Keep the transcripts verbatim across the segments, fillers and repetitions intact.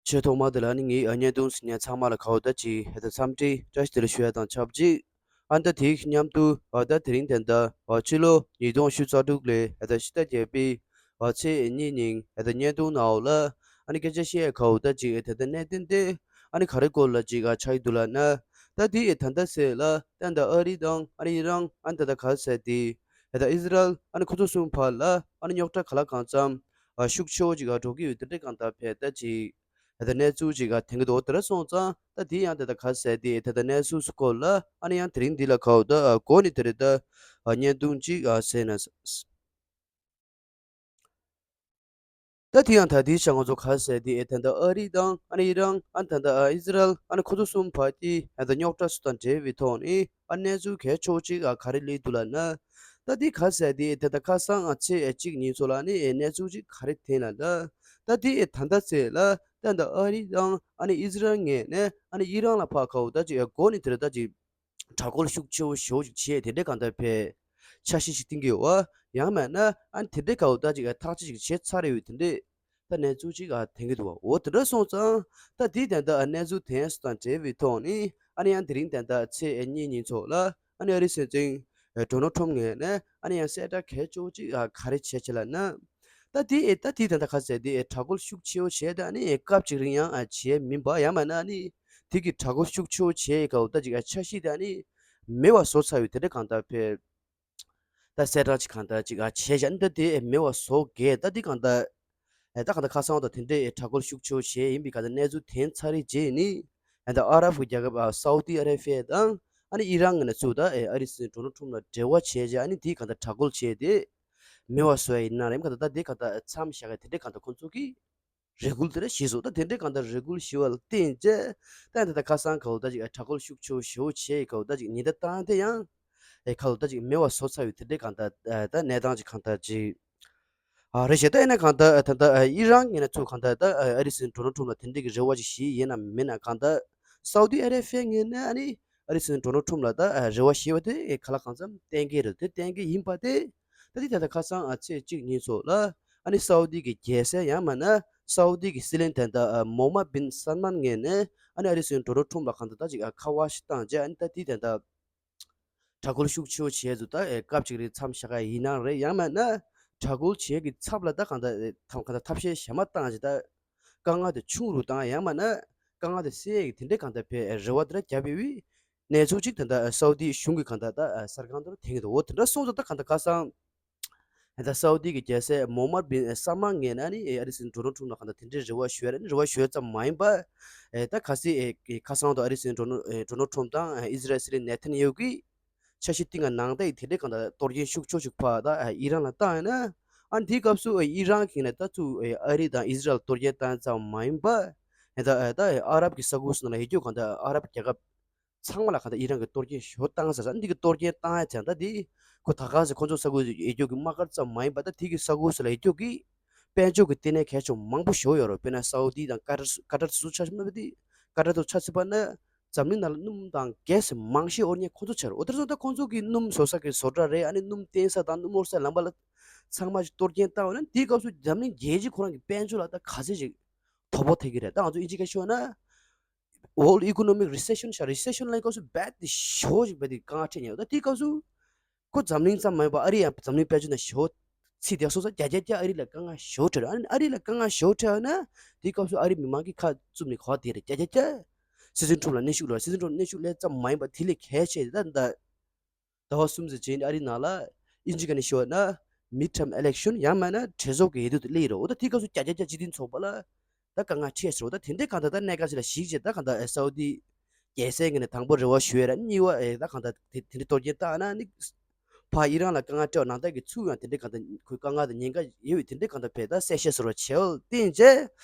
ཆེས་ཐོག་མ་དེ་ལ་ནི་ངའི་ཨ་བརྙན་ཐུང་གཟིགས་མཁན་ཚང་མ་ལ་གའུ་ད་ཅིག་ཧེ་ད་འཚམས་འདྲི་བཀྲ་ཤིས་བདེ་ལེགས་ཞུ་ཡ་དང་ཆབས་ཅིག་ཨ་ད་དེའི་མཉམ་དུ་ཨ་ད་དེ་རིང་དེ་འདྲ་ཨ་ཕྱི་ལོ་ཉིས་སྟོང་ཉི་ཤུ་རྩ་དྲུག་ལོའི་ཧེ་ད་ཕྱི་ཟླ་བརྒྱད་པའི་ཨ་ཚེས་གཉིས་ཉིན་ཧེ་ད་བརྙན་ཐུང་ནང་ལ་ཨ་ནི་སྐད་ཆ་བཤད་ཡ་གའུ་ད་ཅིག་དེ་ད་གནད་དོན་དེ་ཨ་ནི་ག་རེ་སྐོར་ལ་ཅིག་ཨ་ཆགས་ཀྱི་འདུག་ལབ་ན། ད་དེ་ད་ད་ཚེ་ལ་ད་ད་ཨ་རི་དང་ཨ་ནི་ཨི་རན་ཨ་ནི་ད་ད་ག་ཟེར་དེ་ཧེ་ད་ཨི་ཟི་རལ་ཨ་ནི་ཁོ་ཚོ་གསུམ་བར་ལ་ཨ་ནི་རྙོག་དྲ་ག་ལ་གང་འཚམ་ཨ་ཤུགས་ཆེ་བོ་ཅིག་ཨ་འགྲོ་གི་ཡོད་དེ་འདྲ་གང་ལྟར་ཕེ་ད་ཅིག་ད་ལྟ་གནས་ཚུལ་ཅིག་ག་དེང་གི་འདུག་དེ་འདྲ་སོང་ཙང་ད་དེ་ཡང་ད་ལྟ་ག་ཟེར་དེ་ད་ལྟ་གནས་ཚུལ་སྐོར་ལ་ཨ་ནི་ཡང་དེ་རིང་འདི་ལ་གའུ་ད་གོ་ནི་དེ་རེད་ད་བརྙན་ཐུང་ཅིག་ཟེར་ན། ད་དེ་ཡང་ད་དེའི་ཆ་ང་ཚོ་ག་ཟེར་དེ་ད་ལྟ་ཨ་རི་དང་ཨ་ནི་ཨི་རན་ཨ་ནི་ད་ལྟ་ཨི་ཟི་རལ་ཨ་ནི་ཁོ་ཚོ་གསུམ་བར་གྱི་ད་ལྟ་རྙོག་དྲ་སུ་དང་འབྲེལ་བའི་ཐོག་ནས་ཨ་གནས་ཚུལ་གལ་ཆེ་བོ་ཅིག་ག་རེ་སླེབས་འདུག་ལབ་ན། ད་དེ་ག་ཟེར་དེ་ད་ལྟ་ཁ་སང་ཨ་ཚེས་གཅིག་ཉིན་ཚོ་ལ་ནི་གནས་ཚུལ་ཅིག་ག་རེ་ཐོན་ལབ་ན། ད་དེ་ད་ལྟ་ཚེ་ལ་ད་ལྟ་ཨ་རི་དང་ཨ་ནི་ཨི་ཟི་རལ་ངོས་ནས་ཨ་ནི་ཨི་རན་ལ་ཕར་གའུ་ད་ཅིག་གོ་ནི་དེ་རེད་ད་ཅིག་དྲག་རྒོལ་ཤུགས་ཆེ་བོ་ཞེ་བོ་ཅིག་བྱས་དེ་འདྲའི་གང་ལྟར་ཕེ་འཆར་གཞི་ཞིག་བཏིང་གི་ཡོད་བ། ཡང་མེད་ན་ཨ་ནི་དེ་འདྲའི་གའུ་ད་ཅིག་ཐག་གཅོད་ཅིག་བྱས་ཚར་ཡོད་དེ་འདྲའི་ད་གནས་ཚུལ་ཅིག་ཨ་ཐོན་གྱི་འདུག་བ། འོ་དེ་འདྲ་སོང་ཙང་ད་དེའི་དོན་དག་གནས་ཚུལ་ཐོན་སོང་དང་འབྲེལ་བའི་ཐོག་ནས་ཨ་ནི་ཡང་དེ་རིང་དོན་དག་ཚེས་གཉིས་ཉིན་ཚོ་ལ་ཨ་ནི་ཨ་རིའི་སྲིད་འཛིན་ཌོ་ནལ་ཊམ་ངོས་ནས་ཨ་ནི་ཡང་གསལ་བསྒྲགས་གལ་ཆེ་བོ་ཅིག་ཨ་ག་རེ་བྱས་བྱས་ལབ་ན། ད་དེ་ད་དེའི་དོན་དག་ག་ཟེར་དེ་དྲག་རྒོལ་ཤུགས་ཆེ་བོ་བྱས་ད་ཨ་ནི་སྐབས་ཅིག་རིང་ཡང་ཨ་བྱས་མིན་པ་ཡང་མིན་ན་ཨ་ནི་དེ་གི་དྲག་རྒོལ་ཤུགས་ཆེ་བོ་བྱས་གའུ་ད་ཅིག་ཨ་འཆར་གཞི་དེ་ཨ་ནི་མེད་པ་བཟོ་ཚར་ཡོད་དེ་འདྲ་གང་ལྟར་ཕེ། ད་གསལ་བསྒྲགས་ཅིག་གང་ལྟར་ཅིག་ཨ་བྱས་བཞག་ནི་ད་དེ་མེད་པ་བཟོ་གས་ད་དེ་གང་ལྟར། ཨེ་ད་གང་ལྟར་ཁ་སང་བ་དང་དེ་འདྲའི་དྲག་རྒོལ་ཤུགས་ཆེ་བོ་བྱས་ཡིན་པའི་གང་ལྟར་གནས་ཚུལ་ཐོན་ཚར་རེད་རྗེས་ནི། ཨེ་ད་ཨ་རབ་ཀྱི་རྒྱལ་ཁབ་ཨ་སའུ་ཏི་ཨ་རེ་བྷི་ཡ་དང་ཨ་ནི་ཨི་རན་ངོས་ནས་ཚུར་ད་ཨེ་ཨ་རིའི་སྲིད་འཛིན་ཌོ་ནལ་ཊམ་ལ་འབྲེལ་བ་བྱས་རྗེས་ཨ་ནི་དེ་གང་ལྟར་དྲག་རྒོལ་བྱས་ཏེ་མེད་པ་བཟོ་ཡ་ཡིན་ན་རེད་གང་ལྟར་ད་དེ་གང་ལྟར་མཚམས་བཞག་གས་དེ་འདྲའི་གང་ལྟར་ཁོང་ཚོ་གིས། རེ་སྐུལ་དེ་འདྲ་ཞིག་བཟོ་ད་དེ་འདྲའི་གང་ལྟར་རེ་སྐུལ་ཞུ་བ་ལ་བརྟེན་བྱས་ད་ད་ལྟ་ཁ་སང་གའུ་ད་ཅིག་དྲག་རྒོལ་ཤུགས་ཆེ་བོ་ཞེ་བོ་བྱས་གའུ་ད་ཅིག་ཉེན་བརྡ་བཏང་དེ་ཡང་ཨེ་གའུ་ད་ཅིག་མེད་པ་བཟོ་ཚར་བའི་དེ་འདྲའི་གང་ལྟར་ད་གནས་སྟངས་ཅིག་གང་ལྟར་ཅིག་ཨ་རེད་ཤག་ད་ཡིན་ན་གང་ལྟར་ད་ལྟ་ཨེ་ཨི་རན་ངོས་ནས་ཚུར་གང་ལྟར་ད་ཨ་རིའི་སྲིད་འཛིན་ཌོ་ནལ་ཊམ་ལ་དེ་འདྲའི་གི་རེ་བ་ཅིག་ཞིག་ཡིན་ན་མིན་ན་གང་ལྟར་སའུ་ཏི་ཨ་རེ་བྷི་ཡ་ངོས་ནས་ཨ་ནི་ཨ་རིའི་སྲིད་འཛིན་ཌོ་ནལ་ཊམ་ལ་ད་ཨ་རེ་བ་ཞིག་བ་དེ་ག་ལ་གང་འཚམ་གཏན་འཁེལ་རེད་དེ་གཏན་འཁེལ་ཡིན་པ་དེ། ད་དེ་ད་ལྟ་ཁ་སང་ཨ་ཚེས་གཅིག་ཉིན་ཚོ་ལ་ཨ་ནི་སའུ་ཏི་གི་རྒྱལ་སྲས་ཡང་མིན་ན་སའུ་ཏི་གི་སྲིད་བློན་དེ་འདྲ་ཨ་མོ་མ་བིན་སལ་མན་ངོས་ནས་ཨ་ནི་ཨ་རིའི་སྲིད་འཛིན་ཌོ་ནལ་ཊམ་ལ་གང་ལྟར་ད་ཅིག་ཨ་ཁ་པར་ཞིག་བཏང་རྗེས་ཨ་ནི་ད་དེ་དེ་འདྲ་དྲག་རྒོལ་ཤུགས་ཆེ་བོ་བྱས་ཚུལ་ད་ཨེ་སྐབས་ཅིག་རིང་མཚམས་བཞག་ག་ཡིན་ན་རེད་ཡང་མིན་ན་དྲག་རྒོལ་བྱེད་ཀྱི་ཚབ་ལ་ད་གང་ལྟར་ཨེ་ཐབས་གང་ལྟར་ཐབས་ཤེས་གཞན་མ་བཏང་རྗེས་ད་དཀའ་ངལ་དེ་ཆུང་རུ་བཏང་ཡང་མིན་ན་དཀའ་ངལ་དེ་སེལ་ཡས་ཀྱི་དེ་འདྲའི་གང་ལྟར་ཕེ་ཨེ་རེ་བ་དེ་འདྲ་བརྒྱབ་ཡོད་པའི་གནས་ཚུལ་ཅིག་ད་ལྟ་སའུ་ཏི་གཞུང་གི་གང་ལྟར་ད་གསར་ཁང་དུ་ཐོན་གྱི་འདུག་འོ་དེ་འདྲ་སོང་ཙང་ད་གང་ལྟར་ཁ་སང་ད་སའུ་ཏི་གི་རྒྱལ་སྲས་མོ་མར་བིན་སལ་མན་ངོས་ནས་ནི་ཨ་རིའི་སྲིད་འཛིན་ཌོ་ནལ་ཊམ་ལ་གང་ལྟར་དེ་འདྲའི་རེ་བ་ཞུ་ཡ་རེད། རེ་བ་ཞུ་ཡ་ཙམ་མ་ཡིན་པར་ད་གལ་སྲིད་ཁ་སང་དུ་ཨ་རིའི་སྲིད་འཛིན་ཌོ་ནལ་ཊམ་དང་ཨི་ཟི་རལ་སྲིད་བློན་ནེ་ཐན་ཡ་ཧུ་གིས་འཆར་གཞི་བཏིང་བ་ནང་ལྟར་དེ་འདྲའི་གང་ལྟར་གཏོར་སྐྱོན་ཤུགས་ཆེ་ཤུགས་ཕར་ད་ཨི་རན་ལ་བཏང་ཡ་ན་ཨ་ནི་དེའི་སྐབས་སུ་ཨི་རན་གྱིས་ནི་ད་ཚུར་ཨ་རི་དང་ཨི་ཟི་རལ་གཏོར་སྐྱོན་བཏང་ཙམ་མ་ཡིན་པར་ད་ཨ་རབ་ཀྱི་ས་ཁུལ་སོགས་ནང་ལ་ཡོད་རྒྱུ་གང་ལྟར་ཨ་རབ་རྒྱལ་ཁབ་ཚང་མ་ལ་གང་ལྟར་ཨི་རན་གྱིས་གཏོར་སྐྱོན་ཞེ་པོ་བཏང་ཟེར་ས་འདི་གི་གཏོར་སྐྱོན་བཏང་ཡ་བྱས་ད་འདི་ཁོ་ད་ག་ཟེ་ཁོ་ཚོ་ས་ཁུལ་ཡོད་རྒྱུ་གི་དམག་སྒར་ཙམ་མ་ཡིན་པ་ད་དེ་གི་ས་ཁུལ་སོགས་ལ་ཡོད་རྒྱུ་གི་དཔལ་འབྱོར་གྱི་ལྟེ་གནས་གལ་ཆེ་མང་པོ་ཞེ་པོ་ཡོད་རེད། དཔེར་ན་སའུ་ཏི་དང་ཀ་ཏར་ཀ་ཏར་ཚོ་ཆ་ཞིག་མ་པ་དེ་ཀ་ཏར་ཚོ་ཆ་ཚིག་པ་ན་འཛམ་གླིང་ནང་ལ་སྣུམ་དང་གྷེ་སི་མང་ཤོས་དབོར་མཁན་ཁོ་ཚོ་ཆགས་རེད། འོ་དེར་སོང་ད་ཁོ་ཚོ་གི་སྣུམ་བཟོ་ས་གི་བཟོ་གྲྭ་རེད། ཨ་ནི་སྣུམ་བཏོན་ས་དང་སྣུམ་དབོར་ས་ལམ་པ་ལ་ཚང་མ་ཞིག་གཏོར་སྐྱོན་བཏང་བ་ན་དེའི་སྐབས་སུ་འཛམ་གླིང་རྒྱལ་སྤྱི་ཁོ་རང་གི་དཔལ་འབྱོར་ལ་ད་ག་ཚད་ཞིག་དོ་ཕོག་ཐེབས་ཀྱི་རེད། ད་ང་ཚོ་ཨིན་ཇི་སྐད་ཤོད་ན། World Economic Recession ཤ་Recession ལ་སྐབས་སུ་bad དེ་ཞོ་ཞིག་bad དེ་དཀའ་ངལ་འཕྲད་ཉེ་ད་དེའི་སྐབས་སུ་ཁོ་འཛམ་གླིང་ཙམ་མ་ཡིན་པར་ཨ་རི་ཡང་འཛམ་གླིང་དཔལ་འབྱོར་ནང་ཞོ་ཚིག་དེ་སོང་ཙང་རྒྱ་རྒྱ་རྒྱ་ཨ་རི་ལ་དཀའ་ངལ་ཞོ་འཕྲད་རེད། ཨ་ནི་ཨ་རི་ལ་དཀའ་ངལ་ཞོ་འཕྲད་ཡོད་ན་དེའི་སྐབས་སུ་ཨ་རི་མི་མང་གིས་ཁ་བཙུམ་ནས་གོ་བ་དེ་རེད། རྒྱ་རྒྱ་རྒྱ་སྲིད་འཛིན་ཁྲོམ་ལ་གནོན་ཤུགས་ལ་སྲིད་འཛིན་ཁྲོམ་ལ་གནོན་ཤུགས་སླེབས་ཙམ་མ་ཡིན་པར་དེ་ལས་གལ་ཆེ་ད་ད། ཟླ་བ་གསུམ་ཙམ་རྗེས་ནས་ཨ་རིའི་ནང་ལ་ཨིན་ཇི་སྐད་ནས་ཞུ་བ་ན་midterm election ཡང་མིན་ན་གྲོས་ཚོགས་ཀྱི་འོས་བསྡུ་དེ་སླེབས་ཡོད་རེད། འོ་ད་དེའི་སྐབས་སུ་བརྒྱ་ཆ་བརྒྱ་སྤྱི་མཐུན་ཚོགས་པ་ལ་ད་དཀའ་ངལ་འཕྲད་ཟེར་བ་ད་དེ་འདྲའི་གང་ལྟར་ད་གནད་འགག་ཅིག་ལ་གཞིགས་བྱས་ད་གང་ལྟར་ཨེ་སའུ་ཏི་རྒྱལ་སྲས་ངོས་ནས་དང་པོ་རེ་བ་ཞུ་ཡས་ར་གཉིས་པ་ཨེ་ད་གང་ལྟར་དེ་དེ་འདྲའི་གཏོར་སྐྱོན་བཏང་ན་ནི་ཕར་ཨི་རན་ལ་དཀའ་ངལ་སྤྲད་པ་ནང་ལྟར་གྱི་ཚུར་ཡང་དེ་འདྲའི་གང་ལྟར་ཁོའི་དཀའ་ངལ་དང་ཉེན་ཁ་ཡོད་པའི་དེ་འདྲའི་གང་ལྟར་བས་ད་གསལ་བཤད་ཟེར་བ་བྱས་པ་བརྟེན་བྱས་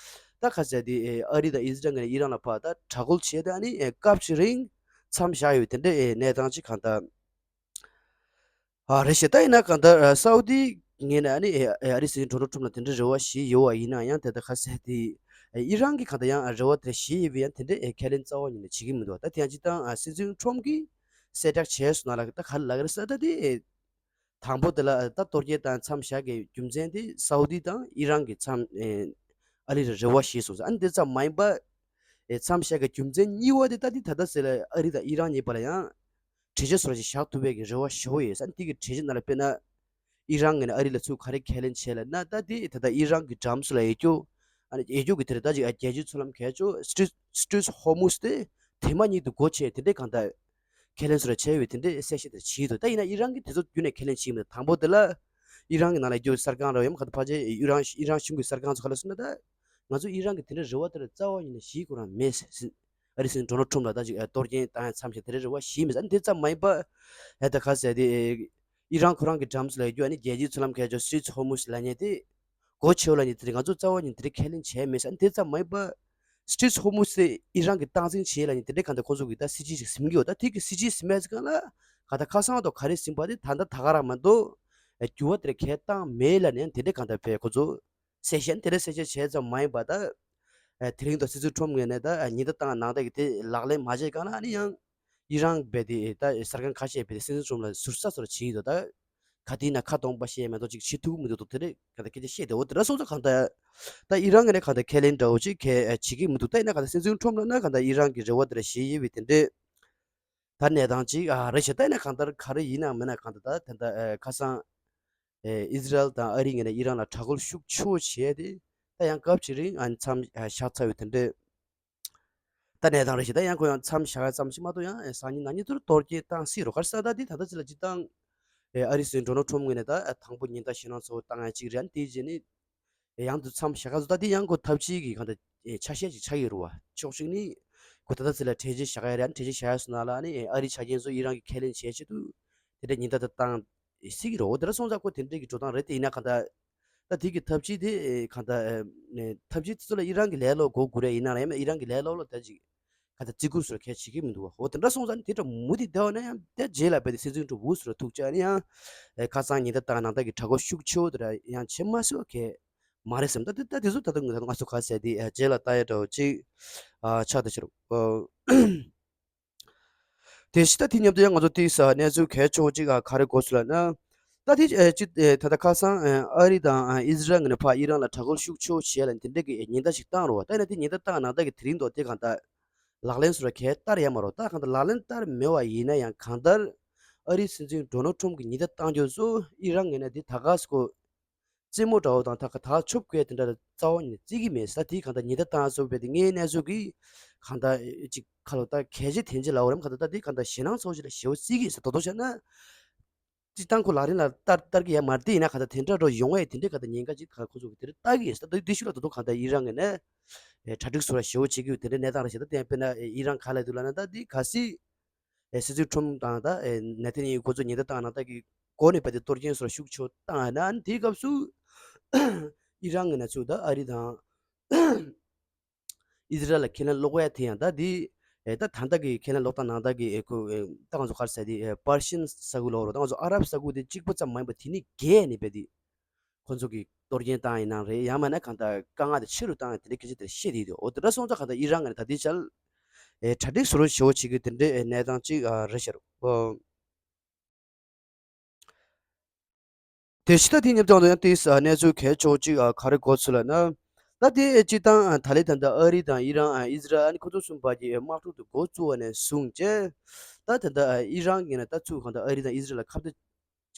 ད་ག་ཟེར་དེ་ཨེ་ཨ་རི་དང་ཨི་ཟི་རལ་ངོས་ནས་ཨི་རན་ལ་ཕར་ད་དྲག་རྒོལ་བྱས་ད་ནི་ཨེ་སྐབས་ཅིག་རིང་མཚམས་བཞག་ཡོད་དེ་འདྲའི་ཨེ་གནས་སྟངས་ཅིག་གང་ལྟར། ཨ་རེད་ཤག་ད་ཡིན་ན་གང་ལྟར་ཨ་སའུ་ཏི་ངོས་ནས་ཨ་ནི་ཨ་ཨ་རིའི་སྲིད་འཛིན་ཌོ་ནལ་ཁྲོམ་ལ་དེ་འདྲའི་རེ་བ་ཞིག་ཡོད་པ་ཡིན་ན་ཡང་དེ་ལྟར་ཁ་གསལ་དེ་ཨ་ཨི་རན་གྱིས་གང་ལྟར་ཡང་ཨ་རེ་བ་དེ་ཞིག་ཡོད་པའི་ཡང་དེ་འདྲའི་ཨ་ཁས་ལེན་རྩ་བ་ཉིད་ནས་བྱེད་ཀྱི་མི་འདུག་ད་དེ་ཡང་སྤྱིར་བཏང་ཨ་སྲིད་འཛིན་ཁྲོམ་གྱིས་གསལ་བསྒྲགས་བྱས་སོང་ན་ལ་ད་ག་རེ་ལབ་ཀྱི་རེད་ཟེར་ད་དེ་དང་པོ་དེ་ལ་ད་གཏོར་སྐྱོན་བཏང་མཚམས་བཞག་གི་རྒྱུ་མཚན་དེ་སའུ་ཏི་དང་ཨི་རན་གྱི་མཚམས་ཨ་ ཨ་རི་ལ་རེ་བ་བཞེས་སོང་ཟེར། ཨ་ནི་དེ་ཙམ་མ་ཡིན་པ། ཨེ་མཚམས་བཞག་གི་རྒྱུ་མཚན་གཉིས་པ་དེ་ད་དེ་ད་ལྟ་ཟེར་ལ་ཨ་རི་དང་ཨི་རན་གཉིས་བར་ལ་ཡང་གྲོས་ཆོད་བཟོ་འདྲ་ཞིག་བཞག་ཐུབ་པའི་གི་རེ་བ་ཞུ་ཡོད་ཟེར། ཨ་ནི་དེ་གི་གྲོས་ཆོད་ནང་ལ་དཔེར་ན། ཨི་རན་ངོས་ནས་ཨ་རི་ལ་ཚུར་ག་རེ་ཁས་ལེན་བྱས་ལབ་ན། ད་དེ་ད་ལྟ་ཨི་རན་གྱི་འགྲམ་སུ་ལ་ཡོད་རྒྱུ། ཨ་ནི་ཡོད་རྒྱུ་གི་དེ་རེད། ད་ཅིག་ཨ་རྒྱལ་སྤྱིའི་མཚོ་ལམ་གལ་ཆེ་ཤོས་Strait Strait of Hormuz དེ་དེ་མ་ཉིད་དུ་སྒོ་ཕྱེ་དེ་འདྲའི་གང་ལྟར་ཁས་ལེན་བཟོ་འདྲ་བྱས་ཡོད། དེ་འདྲའི་གསལ་བཤད་དེ་བྱས་འདུག་ད་ཡིན་ན་ཨི་རན་གྱིས་དེ་ཚོ་རྒྱུན་ནས་ཁས་ལེན་བྱས་མེད། དང་པོ་དེ་ལ་ཨི་རན་གྱི་ནང་ལ་ཡོད་རྒྱུ་གསར་ཁང་རེད་ཡང་ཁ་ད་ཕལ་ཆེར་ཨི་རན་ཨི་རན་གཞུང་གི་གསར་ཁང་ཚོ་ག་ལ་སོང་ན། ད་ང་ཚོ་ཨི་རན་གྱི་དེ་འདྲའི་རེ་བ་དེ་ལ་རྩ་བ་ཉིད་ནས་བཞེས་ཁོ་རང་མེད་ཟེར། ཨ་རིའི་སྲིད་འཛིན་ཌོ་ནལ་ཊམ་ལ་ད་ཅིག་ཨ་གཏོར་སྐྱོན་བཏང་ཡ་མཚམས་བཞག་དེ་འདྲའི་རེ་བ་བཞེས་མེད་ཟེར། ཨ་ནི་དེ་ཙམ་མ་ཡིན་པ། ཨ་ད་ག་ཟེར་དེ། ཨི་རན་ཁོ་རང་གི་འགྲམ་སུ་ལ་ཡོད་རྒྱུ་ཨ་ནི་རྒྱལ་སྤྱིའི་མཚོ་ལམ་གལ་ཆེ་Strait of Hormuz ལབ་མཁན་དེ་སྒོ་ཕྱེ་ལབ་མཁན་དེ་ང་ཚོ་རྩ་བ་ཉིད་དེ་འདྲའི་ཁས་ལེན་བྱས་མེད་ཟེར། ཨ་ནི་དེ་ཙམ་མ་ཡིན་པ། Strait of Hormuz དེ་ཨི་རན་གྱིས་སྟངས་འཛིན་བྱས་ལབ་མཁན་དེ་འདྲའི་གང་ལྟར་ཁོང་ཚོ་གིས་ད་སྲིད་ཇུས་ཤིག་འཛིན་གྱི་ཡོད། ད་དེ་གི་སྲིད་ཇུས་འཛིན་པའི་སྒང་ལ་གང་ལྟར་ཁ་སང་དང་ག་རེ་འཛིན་པ་དེ་ད་ལྟ་ད་ག་རང་མ་གཏོགས་འགྱུར་བ་དེ་འདྲ་གང་ཡང་བཏང་མེད་ལབ་མཁན་དེ་འདྲའི་གང་ལྟར་བས་ཁོང་ཚོ། གསལ་བཤད་དེ་འདྲ་གསལ་བཤད་བྱས་ཙམ་མ་ཡིན་པ། ད་ཨ་དེ་རིང་དང་སྲིད་འཛིན་ཊམ་ངོས་ནས་ད་ཨ་ཉེན་བརྡ་བཏང་ནང་ལྟར་གྱི་དེ་ལག་ལེན་མ་བྱས་གང་ལ་ཨ་ནི་ཡང་ཨི་རན་བས་དེ་ད་གསར་ཁང་ཁ་ཤས་བས་དེ་སྲིད་འཛིན་ཊམ་ལ་ཟུར་ཟ་ཟུར་བྱེད་ཀྱི་འདུག་ད་ག་དུས་ན་ཁ་སྟོང་པ་བཤད་མ་གཏོགས་ཅིག་བྱེད་ཐུབ་ཀྱི་མི་འདུག་དེ་འདྲ་ག་ད་སྐད་ཆ་བཤད་དེ། འོ་དེ་འདྲ་སོང་ཙང་གང་ལྟར་ད་ཨི་རན་ངོས་ནས་གང་ལྟར་ཁས་ལེན་འདྲ་བོ་ཅིག་གལ་བྱེད་ཀྱི་མི་འདུག་ད་ཡིན་ན་གང་ལྟར་སྲིད་འཛིན་ཊམ་ལབ་ན་གང་ལྟར་ཨི་རན་གྱི་རེ་བ་དེ་འདྲ་བཞེས་ཡོད་པའི་དེ་འདྲའི་ད་གནས་སྟངས་ཅིག་ཨ་རེད་ཤག་ད་ཡིན་ན་གང་ལྟར་ག་རེ་ཡིན་ནའང་མིན་ན་གང་ལྟར་ད་དེ་འདྲ་ཨ་ཁ་སང་ཨེ་ཨི་ཟི་རལ་དང་ཨ་རིའི་ངོས་ནས་ཨི་རན་ལ་དྲག་རྒོལ་ཤུགས་ཆེ་བྱས་ཏེ། ད་ཡང་སྐབས་ཅིག་རིང་ཨ་མཚམས་བཞག་ཚར་བའི་དེ་འདྲའི་ད་གནས་སྟངས་རེད་ཤག་ད་ཡང་ཁོ་ཡང་མཚམས་བཞག་ཡ་ཙམ་ཞིག་མ་གཏོགས་ཡང་ཨེ་སང་ཉིན་གནངས་ཉིན་དུ་གཏོར་སྐྱོན་བཏང་སྲིད་རོ། ག་རེ་ཟེར་ད་འདི་ད་ལྟ་ཅིག་ལ་སྤྱིར་བཏང་ཨེ་ཨ་རིའི་སྲིད་འཛིན་ཌོ་ནལ་ཊམ་ངོས་ནས་ད་ཨེ་དང་པོ་ཉེན་བརྡ་ཞེད་སྣང་ཚ་པོ་བཏང་ཡ་ཅིག་རེད། ཨ་ནི་དེའི་རྗེས་ནས་ཡང་དུ་མཚམས་བཞག་ག་ཚོད་ད་འདི་ཡང་ཁོ་ཐབས་ཇུས་ཀྱི་གང་ལྟར་ཆ་ཤས་ཅིག་ཆགས་ཡོད་རེད་བ། ཕྱོགས་གཅིག་ནི་ཁོ་ད་ལྟ་ཚེ་ལ་གྲོས་ཆོད་བཞག་ཡ་རེད། ཨ་ནི་གྲོས་ཆོད་བཞག་ཡ་སོང་ན་ལ་ཨ་ནི་ཨ་རིའི་ཆ་རྐྱེན་ཚོ་ཨི་རན་གྱིས་ཁས་ལེན་བྱེད་ཆེད་དུ་དེ་འདྲ་ཉེན་བརྡ་ད་བཏང་སྲིད་ཀྱི་རེད། འོ་དེ་འདྲ་སོང་ཙང་ཁོ་དེ་འདྲའི་གི་འགྲོ་སྟངས་རེད། དེ་ཡིན་ན་གང་ལྟར་ད་དེ་གི་ཐབས་ཇུས་དེ་གང་ལྟར་ཐབས་ཇུས་དེ་ཚོ་ལ་ཨི་རན་གྱི་ལས་སློབ་དགོས་དགོས་རེད། ཡིན་ན་ལ་ཡང་ཨི་རན་གྱི་ལས་སློབ་ལ་ད་ཅིག་ག་ད་བརྩི་བཀུར་སོགས་གལ་ཆེ་གི་མི་འདུག་བ། འོ་དེ་འདྲ་སོང་ཙང་ནི་དེ་འདྲ་མུ་མཐུད་བསྡད་པ་ན་ཡང་དེ་རྗེས་ལ་རྦད་དེ་སྲིད་འཛིན་ཊམ་འུ་སུ་ར་ཐུག་ཅག་ནི་ཡང་ཨེ་ཁ་སང་ཉེན་བརྡ་བཏང་ནང་ལྟར་གྱི་དྲག་རྒོལ་ཤུགས་ཆེ་བོ་དེ་འདྲ་ཡང་བྱེད་མ་སྲིད་པ་གལ་མ་རེད་བསམ། ད་དེ་ད་དེ་ཚོ་ད་དུང་ད་ང་ཚོ་ག་ཟེར་དེ་ཨེ་རྗེས་ལ་ལྟ་ཡ་འདྲ་བོ་ཅིག་ཨ་ཆགས་བསྡད་ཤག་རོ། དེ་བཞིན་ད་དེ་མཉམ་དུ་ཡང་ང་ཚོ་དེའི་ས་གནས་ཚུལ་གལ་ཆེ་བོ་ཅིག་ཨ་ག་རེ་གོ་སོང་ལབ་ན། ད་དེ་ཨེ་ཅི་ཨེ་ད་ལྟ་ཁ་སང་ཨེ་ཨ་རི་དང་ཨེ་ཨི་ཟི་རལ་ངོས་ནས་ཕར་ཨི་རན་ལ་དྲག་རྒོལ་ཤུགས་ཆེ་བོ་བྱས་ལ་དེ་འདྲ་གི་ཉེན་བརྡ་ཞིག་བཏང་རོ། ད་ཡིན་ན་དེ་ཉེན་བརྡ་བཏང་ནང་ལྟར་གྱི་དེ་རིང་ཐོག་དེ་གང་ལྟར་ལག་ལེན་སུ་ར་གས་བསྟར་ཡ་མ་རོ། ད་གང་ལྟར་ལག་ལེན་བསྟར་མེད་པ་ཡིན་ན་ཡང་གང་ལྟར་ཨ་རིའི་སྲིད་འཛིན་ཌོ་ནལ་ཊམ་གྱི་ཉེན་བརྡ་བཏང་རྒྱུ་ཚོ་ཨི་རན་ངོས་ནས་དེ་ད་ག་སེ་ཁོ་རྩེད་མོ་འདྲ་བོ་དང་ད་ག་ད་ཆོབ་གས་དེ་འདྲ་རྩ་བ་ཉིད་ནས་བརྩི་གི་མེད་ས། དེ་གང་ལྟར་ཉེན་བརྡ་བཏང་སོང་བས་དེ་ངའི་གནས་ཚུལ་གྱི་གང་ལྟར་ཅིག་ཁ་ལོ་ད་གལ་ཆེ་དེ་འདྲ་ལབ་པ་རེད། གང་ལྟར་ད་དེ་གང་ལྟར་ཞེད་སྣང་ཚ་པོ་ཞིག་ལ་ཞེ་པོ་བརྩི་གི་ཡོད་ས། ད་དོ་བྱས་ན། སྤྱིར་བཏང་ཁོ་ལག་ལེན་ལ་བསྟར་བསྟར་གྱི་ཡ་མ་རེད། དེ་ཡིན་ན་གང་ལྟར་དེ་འདྲ་འགྲོ་ཡོང་བས་དེ་འདྲའི་གང་ལྟར་ཉེན་ཁ་ཅིག་ཁོ་ཚོ་གི་དེ་རེད་ལྟ་གི་ཡོད་ས། ད་དེ་ཤུལ་ལ་ད་དུང་གང་ལྟར་ཨི་རན་ངོས་ནས་ཨེ་གྲ་སྒྲིག་སོགས་ལ་ཞེ་པོ་བྱེད་ཀྱི་ཡོད་དེ་འདྲའི་གནས་སྟངས་རེད་ཤག་ད་དེ་དཔེར་ན་ཨེ་ཨི་རན་ག་ལ་འདུག་ལབ་ན། ད་དེ་གལ་སྲིད་ཨེ་སྲིད་འཛིན་ཊམ་དང་ད་ཨེ་ནེ་ཐན་ཡ་ཧུ་ཁོ་ཚོ་ཉེན་བརྡ་བཏང་ན་ད་གི་འགོ་ནས་བས་དེ་གཏོར་སྐྱོན་སོགས་ཤུགས་ཆེ་བོ་བཏང་ཡ་ན། ཨ་ནི་དེའི་སྐབས་སུ་ཨི་རན་ངོས་ནས་ཚུར་ད་ཨ་རི་དང་ཨི་ཟི་རལ་ལ་ཁས་ལེན་སློག་ཡ་དེ་ཡང་ད་དེ་ཨེ་ད་ད་ལྟ་གི་ཁས་ལེན་སློག་སྟངས་ནང་ལྟར་གྱི་ཨེ་ཁོ་ཨེ་ད་ང་ཚོ་ག་རེ་ཟེར་དེ་ཨེ་པར་ཤན་ས་ཁུལ་ལབ་རོ། ད་ང་ཚོ་ཨ་རབ་ས་ཁུལ་དེ་གཅིག་པ་ཙམ་མ་ཡིན་པ་དེ་ནས་བརྒལ་ནས་བས་དེ་ཁོ་ཚོ་གིས་གཏོར་སྐྱོན་བཏང་ཡིན་ནའང་རེད། ཡང་མིན་ན་གང་ལྟར་དཀའ་ངལ་དེ་ཆེ་རུ་བཏང་ཡ་དེ་འདྲའི་སྐད་ཆ་དེ་བཤད་བསྡད་ཡོད། འོ་དེ་འདྲ་སོང་ཙང་གང་ལྟར་ཨི་རན་ངོས་ནས་ད་ལྟའི་ཆར་ཨེ་གྲ་སྒྲིག་བཟོ་རོགས་ཞེ་པོ་བྱེད་ཀྱི་དེ་འདྲའི་ཨེ་གནས་སྟངས་ཅིག་ཨ་རེད་ཤག་རོ། དེ་ཕྱི་ད་དེ་མཉམ་དུ་ཡང་དེའི་ས་གནས་ཚུལ་གལ་ཆེ་བོ་ཅིག་ཨ་ག་རེ་གོ་སོང་ལབ་ན། ད་དེ་སྤྱིར་བཏང་ཨ་ད་ལན་ད་ལྟ་ཨ་རི་དང་ཨི་རན་ཨ་ཨི་ཟི་རལ་ཨ་ནི་ཁོ་ཚོ་གསུམ་བར་གྱི་དམག་འཁྲུག་དེ་འགོ་བཙུགས་པ་ནས་བཟུང་བྱས། ད་ད་ལྟ་ཨ་ཨི་རན་གྱིས་ན་ད་ཚུར་གང་ལྟར་ཨ་རི་དང་ཨི་ཟི་རལ་ལ་ཁ་གཏད་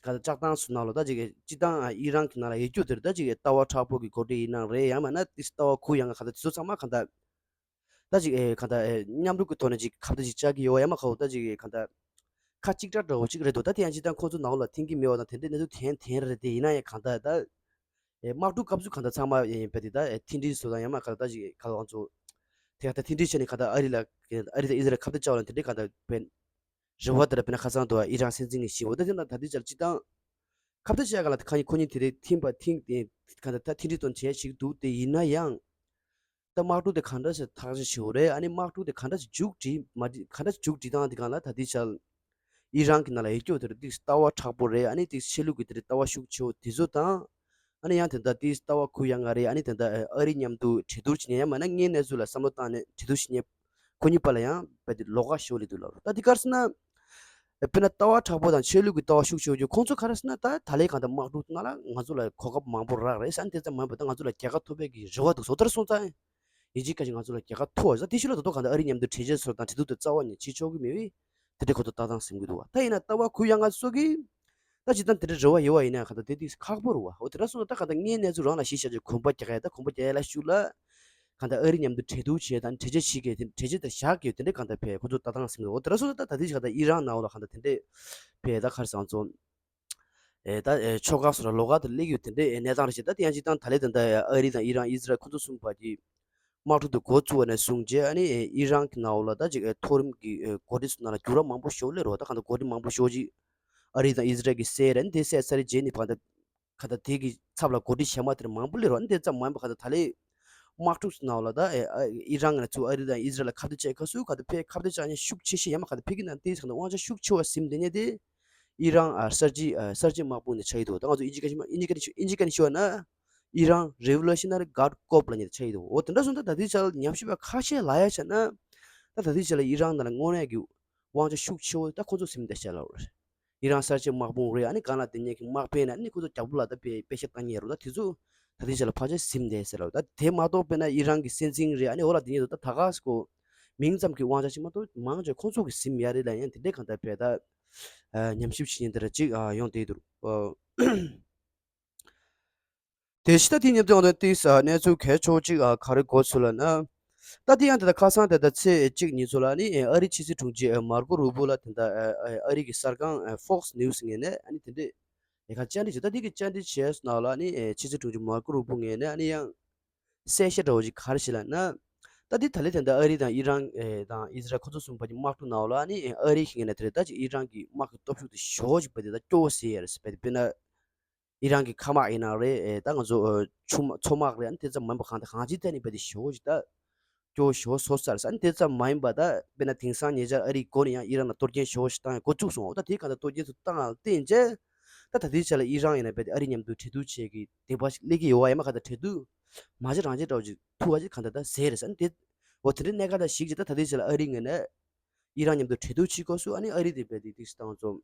གང་ལྟར་བཅག་སྟངས་སུ་ནང་ལོགས་ད་ཅིག་སྤྱིར་བཏང་ཨ་ཨི་རན་གྱི་ནང་ལ་ཡོད་རྒྱུ་དེར་ད་ཅིག་ལྟ་བ་མཁྲེགས་པོ་གི་འགོ་ཁྲིད་ཡིན་ནའང་རེད། ཡང་མིན་ན་དེ་ལྟ་བ་གུ་ཡངས་གང་ལྟར་དེ་ཚོ་ཚང་མ་གང་ལྟར་ད་ཅིག་ཨེ་གང་ལྟར་ཨེ་མཉམ་རུབ་ཀྱི་ཐོག་ནས་ཅིག་ཁ་གཏད་ཅིག་བཅག་གི་ཡོད་པ་ཡང་མ་ཁ་འོ་ད་ཅིག་ཨེ་གང་ལྟར་ཁ་གཅིག་གྲགས་འདྲ་བོ་ཅིག་རེད་འདུག་ད་དེ་ཡང་སྤྱིར་བཏང་ཁོ་ཚོ་ནང་ལ་འཐེན་གྱི་མེད་པ་དང་དེ་འདྲའི་གནས་ཚུལ་ཐོན་ཐོན་རེད། དེ་ཡིན་ན་ཡང་གང་ལྟར་ད་ཨེ་དམག་འཁྲུག་སྐབས་སུ་གང་ལྟར་ཚང་མ་ཨེ་བས་དེ་ད་ཨེ་མཐུན་སྒྲིལ་བཟོ་དང་ཡང་མ་གང་ལྟར་ད་ཅིག་ག་ལ་ང་ཚོ་དེ་ག་ད་མཐུན་སྒྲིལ་བྱས་ནས་གང་ལྟར་ཨ་རི་ལ་ཨ་རི་དང་ཨི་ཟི་རལ་ཁ་གཏད་བཅག་ལ་དེ་འདྲའི་གང་ལྟར་བས་རེ་བ་དེ་འདྲ་དཔེར་ན་ཁ་སང་དུ་ཨི་རན་སྲིད་འཛིན་གྱིས་བཞེས་འོ་ད་དེ་ན་ད་ལྟའི་ཆར་སྤྱིར་བཏང་ཁ་གཏད་བཅག་ག་ལ་ཁ་ཉིན་ཁོ་གཉིས་དེ་རེད་ཐིམ་པ་ཐིང་དེ་གང་ལྟར་ད་མཐུན་སྒྲིལ་དང་བྱས་ཞིག་འདུག་དེ་ཡིན་ན་ཡང་། ད་དམག་འཁྲུག་དེ་གང་འདྲ་ཞིག་ཐག་གཅོད་བྱེད་དགོས་རེད། ཨ་ནི་དམག་འཁྲུག་དེ་གང་འདྲ་ཞིག་མཇུག་སྒྲིལ་མ་སྒྲིལ་གང་འདྲ་ཞིག་མཇུག་སྒྲིལ་སྟངས་དེ་སྒང་ལ་ད་ལྟའི་ཆར་ཨི་རན་གྱི་ནང་ལ་ཡོད་རྒྱུ་དེ་རེད། ཏིག་ལྟ་བ་མཁྲེགས་པོ་རེད། ཨ་ནི་ཏིག་ཆོས་ལུགས་ཀྱི་དེ་རེད་ལྟ་བ་ཤུགས་ཆེ་བོ་དེ་ཚོ་དང་། ཨ་ནི་ཡང་དེ་འདྲ་ཏིག་ལྟ་བ་གུ་ཡངས་ང་རེད། ཨ་ནི་དེ་འདྲ་ཨ་རི་མཉམ་དུ་གྲོས་བསྡུར་བྱེད་མཁན་ཡང་མིན་ན་དངོས་གནས་ཚུལ་ལ་བསམ་བློ་བཏང་ནས་གྲོས་བསྡུར་བྱེད་མཁན་ཁོ་གཉིས་བར་ལ་ཡང་རྦད་དེ་ལོགས་ཀ་ཞེ་པོ་སླེབས་འདུག་ལབ་རོ། ད་དེ་ག་རེ་ཟེར་ན། དཔེར་ན་ལྟ་བ་མཁྲེགས་པོ་དང་ཆོས་ལུགས་ཀྱི་ལྟ་བ་ཤུགས་ཆེ་བོ་ཁོང་ཚོ་ག་རེ་ཟེར་ན། ད་ད་ལན་གང་ལྟར་དམག་འཁྲུག་ནང་ལ་ང་ཚོ་ལ་གོ་སྐབས་མང་པོ་རག་རེད་ཟེར། ཨ་ནི་དེ་ཙམ་མ་ཡིན་པ་ད་ང་ཚོ་ལ་རྒྱལ་ཁ་ཐོབ་པའི་གི་རེ་བ་འདུག་ཟེར། དེ་འདྲ་སོང་ཙང་ཡིན་གཅིག་མིན་གཅིག་ང་ཚོ་ལ་རྒྱལ་ཁ་ཐོབ་པ་ཟེར། དེ་ཕྱི་ལོགས་ད་དུང་གང་ལྟར་ཨ་རིའི་མཉམ་དུ་གྲོས་ཆོད་སོགས་དང་གྲོས་བསྡུར་དེ་རྩ་བ་ནས་བྱེད་ཆོག་གི་མེད་པས། དེ་འདྲའི་ཁོ་ཚོ་ལྟ་སྟངས་ཟིན་གྱི་འདུག་བ། ད་ཡིན་ན་ལྟ་བ་གུ་ཡངས་ང་ཚོ་གིས་ད་ཇི་ལྟར་དེ་འདྲའི་རེ་བ་ཡོད་པ་ཡིན་ན་གང་ལྟར་དེ་དུས་ཁག་པོ་རེད་བ། འོ་དེ་འདྲ་སོང་ཙང་ད་གང་ལྟར་དངོས་གནས་ཚུལ་རང་ལ་གཞི་བཞག་ཅིག་གོམ་པ་རྒྱག་ཡ། ད་གོམ་པ་རྒྱག་ཡ་ལ་ཤུགས་ལ་གང་ལྟར་ཨ་རི་མཉམ་དུ་གྲོས་བསྡུར་བྱས་དང་གྲོས་ཆོད་བྱེད་མཁན་དེ་གྲོས་ཆོད་དེ་བཞག་གི་ཡོད། དེ་འདྲའི་གང་ལྟར་བས་ཁོ་ཚོ་ལྟ་སྟངས་ཟིན་གྱི་འདུག་འོ་དེ་འདྲ་སོང་ཙང་ད་ད་ལྟའི་ཆ་ད་ཨི་རན་ནང་ལ་གང་ལྟར་དེ་འདྲའི་བས་ད་ག་རེ་ཟེར་ང་ཚོ་ཨེ་ད་ཨེ་ཕྱོགས་ཁག་སོགས་ལ་ལོགས་ཀ་དུ་སླེབས་ཡོད། དེ་འདྲའི་གནས་སྟངས་རེད་ཤག་ད་དེ་ཡང་སྤྱིར་བཏང་ད་ལན་ད་ལྟ་ཨ་རི་དང་ཨི་རན་ཨི་ཟི་རལ་ཁོ་ཚོ་གསུམ་བར་གྱི་དམག་འཁྲུག་དེ་འགོ་བཙུགས་པ་ནས་བཟུང་རྗེས་ཨ་ནི་ཨི་རན་གྱི་ནང་ལ་ད་ཅིག་མཐོ་རིམ་གྱི་འགོ་ཁྲིད་ཚོ་ནང་ལ་འགྱུར་བ་མང་པོ་ཞིག་སླེབས་རེད་བ། ད་གང་ལྟར་འགོ་ཁྲིད་མང་པོ་ཞིག་ཅིག་ཨ་རི་དང་ཨི་ཟི་རལ་གྱིས་བསད་རེད། དེ་བསད་ཚར་རྗེས་ནས་བར་ད་གང་ལྟར་དེ་གི་ཚབ་ལ་འགོ་ཁྲིད་གཞན་པ་དེ་འདྲ་མང་པོ་སླེབས་རེད་བ། དེ་ཙམ་མ་ཡིན་པ་གང་ལྟར་ད་ལན་དམག་འཁྲུག་ཚོ་ནང་ལ་ད་ཨི་རན་ང་ཚོ་ཨ་རི་དང་ཨི་ཟི་རལ་ལ་ཁ་གཏད་བཅག་སྐབས་སུ་གང་ལྟར་ཕར་ཁ་གཏད་བཅག་མཁན་ཤུགས་ཆེ་ཤོས་ཡང་མ་གང་ལྟར་ཕ་གི་ནང་དེ་གང་ལྟར་དབང་ཆ་ཤུགས་ཆེ་བ་ཟིན་བསྡད་མཁན་དེ་ཨི་རན་གསར་བརྗེ་གསར་བརྗེ་དམག་དཔུང་དེ་ཆགས་ཀྱི་འདུག་ད་ང་ཚོ་ཨིན་ཇི་སྐད་ནས་ཨིན་ཇི་སྐད་ནས་ཨིན་ཇི་སྐད་ནས་ཞུ་བ་ན། Iran Revolutionary Guard Corps ལབ་མཁན་དེ་ཆགས་ཀྱི་འདུག་འོ་དེ་འདྲ་སོང་ཙང་ད་ལྟའི་ཆར་ཉམས་ཞིབ་པ་ཁ་ཤས་ལབ་ཡ་བྱས་ན། ད་ད་ལྟའི་ཆར་ལ་ཨི་རན་ནང་ལ་དངོས་གནས་ཀྱི་དབང་ཆ་ཤུགས་ཆེ་བོ་ད་ཁོ་ཚོ་ཟིན་བསྡད་ཤག་ལབ་རེད། ཨི་རན་གསར་བརྗེ་དམག་དཔུང་རེད། ཨ་ནི་སྒང་ལ་དེ་ཉིད་ཀྱི་དམག་དཔོན་ནས་ཨ་ནི་ཁོ་ཚོ་རྒྱབ་ལོགས་ལ་ད་དཔེ་དཔེ་ཆ་བཏང་མཁན་ཡོད་རེད། ད་དེ་ཚོ་ད་ལྟའི་ཆར་ལ་ཕལ་ཆེར་ཟིན་བསྡད་ཟེར་ལབ། ད་དེ་མ་གཏོགས་དཔེར་ན་ཨི་རན་གྱི་སྲིད་འཛིན་རེད། ཨ་ནི་འོ་ལ་དེ་ཉིད་དུ་ད་ད་ག་སེ་ཁོ་མིང་ཙམ་གྱི་དབང་ཆ་ཞིག་མ་གཏོགས་མང་ཆེ་ཁོང་ཚོ་གིས་ཟིན་ཡ་རེད་ལབ། ཡང་དེ་འདྲའི་གང་ལྟར་བས་ད་ཉམས་ཞིབ་བྱེད་མཁན་དེ་འདྲ་ཅིག་ཡོང་བསྡད་འདུག་དེ་ཕྱི་ད་དེ་མཉམ་དུ་ཡང་ཏིས་གནས་ཚུལ་གལ་ཆེ་བོ་གཅིག་ག་རེ་གོ་ཚུལ་ལབ་ན། ད་དེ་ཡང་དེ་ད་ཁ་སང་དེ་ད་ཚེས་གཅིག་ཉིན་ཚོ་ལ་ནི་ཨ་རིའི་ཕྱི་སྲིད་དྲུང་ཆེ་མར་ཀོ་རུ་པོ་ལ་དེ་ད་ཨ་རི་གི་གསར་ཁང་Fox News ངོས་ནས་ཨ་ནི་དེ་འདྲས་ཡ་ག་བཅར་འདྲི་བྱས། ད་དེ་གི་བཅར་འདྲི་བྱས་ནང་ལ་ནི་ཕྱི་སྲིད་དྲུང་ཆེ་མར་ཀོ་རུ་པོ་ངོས་ནས་ཨ་ནི་ཡང་གསལ་བཤད་འདྲ་བོ་ཅིག་ག་རེ་བྱས་ལབ་ན། ད་དེ་ད་ལན་དེ་ད་ཨ་རི་དང་ཨི་རན་དང་ཨི་ཟི་རལ་ཁོ་ཚོ་གསུམ་བར་གྱི་དམག་འཁྲུག་ནང་ལ་ནི་ཨ་རི་གི་ངོས་ནས་དེ་རེད། ད་ཅིག་ཨི་རན་གྱི་དམག་གི་སྟོབས་ཤུགས་དེ་ཞེ་པོ་ཅིག་བས་དེ་ད་སྐྱོ་བོ་ཟེར་ཡ་རེད་ཟེར་བས་དེ་དཔེར་ན། ཨི་རན་གྱི་མཁའ་དམག་ཡིན་ན་རེད། ཨེ་ད་ང་ཚོ་ཨ་ཆུ་དམག་མཚོ་དམག་རེད། ཨ་ནི་དེ་ཙམ་མ་ཡིན་པ་གང་ལྟར་གང་ཅིའི་ཐད་ནས་རྦད་དེ་ཞེ་པོ་ཅིག་ད་སྐྱོ་བོ་ཞེ་པོ་བཟོས་ཚར་ཟེར། ཨ་ནི་དེ་ཙམ་མ་ཡིན་པ་ད་དཔེར་ན་དེང་སང་ཉེ་ཆར་ཨ་རིའི་སྒོ་ནས་ཡང་ཨི་རན་ལ་གཏོར་སྐྱོན་ཞེ་པོ་ཞིག་བཏང་ཡ་འགོ་བཙུགས་སོང་། འོ་ད་དེ་གང་ལྟར་གཏོར་སྐྱོན་ཚོ་བཏང་བ་བརྟེན་བྱས་ད་ད་ལྟའི་ཆ་ལ་ཨི་རན་ཡིན་ན་རྦད་དེ་ཨ་རི་མཉམ་དུ་གྲོས་བསྡུར་བྱེད་ཀྱི་དད་པ་ཞིག་སླེབས་ཀྱི་ཡོད་པ་ཡིན་པ་གང་ལྟར་གྲོས་བསྡུར་མ་བྱེད་རང་བྱེད་འདྲ་བོ་ཅིག་ཐུག་པ་ཅིག་གང་ལྟར་ད་ཟེར་རེད་ཟེར། ཨ་ནི་དེ་འོ་དེ་འདྲའི་གནད་འགག་ད་ཞིག་ཅིག་ད་ད་ལྟའི་ཆ་ལ་ཨ་རིའི་ངོས་ནས་ཨི་རན་མཉམ་དུ་གྲོས་བསྡུར་བྱེད་དགོས་སུ། ཨ་ནི་ཨ་རི་དེ་རྦད་དེ་ཏིག་སི་བཏང་ཚོ།